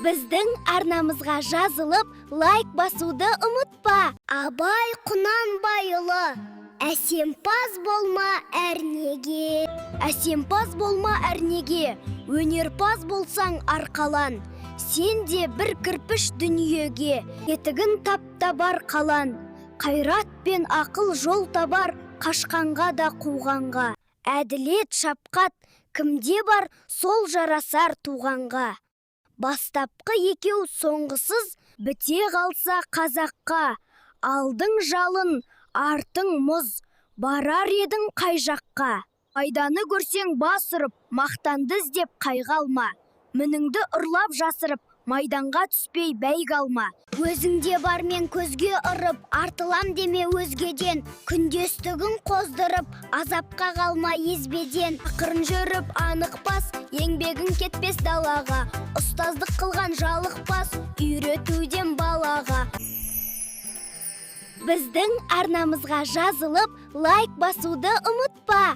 Біздің арнамызға жазылып, лайк басуды ұмытпа. Абай Құнанбайұлы: Әсемпаз болма әрнеге. Әсемпаз болма әрнеге, өнерпаз болсаң арқалан. Сен де бір кірпіш дүниеге, етігін тап та бар қалан. Қайрат пен ақыл жол табар, қашқанға да қуғанға. Әділет, шапқат кімде бар, сол жарасар туғанға. Бастапқы екеу соңғысыз біте қалса қазаққа. Алдың жалын, артың мұз, барар едің қай жаққа? Пайданы көрсең бас ұрып, мақтанды іздеп қайғы алма. Мініңді ұрлап жасырып, майданға түспей бәйге алма. Өзіңде бармен көзге ұрып, артылам деме өзгеден. Күндестігін қоздырып, азапқа қалма езбеден. Ақырын жүріп анық бас, еңбегің кетпес далаға. Ұстаздық қылған жалықпас, үйретуден балаға. Біздің арнамызға жазылып, лайк басуды ұмытпа.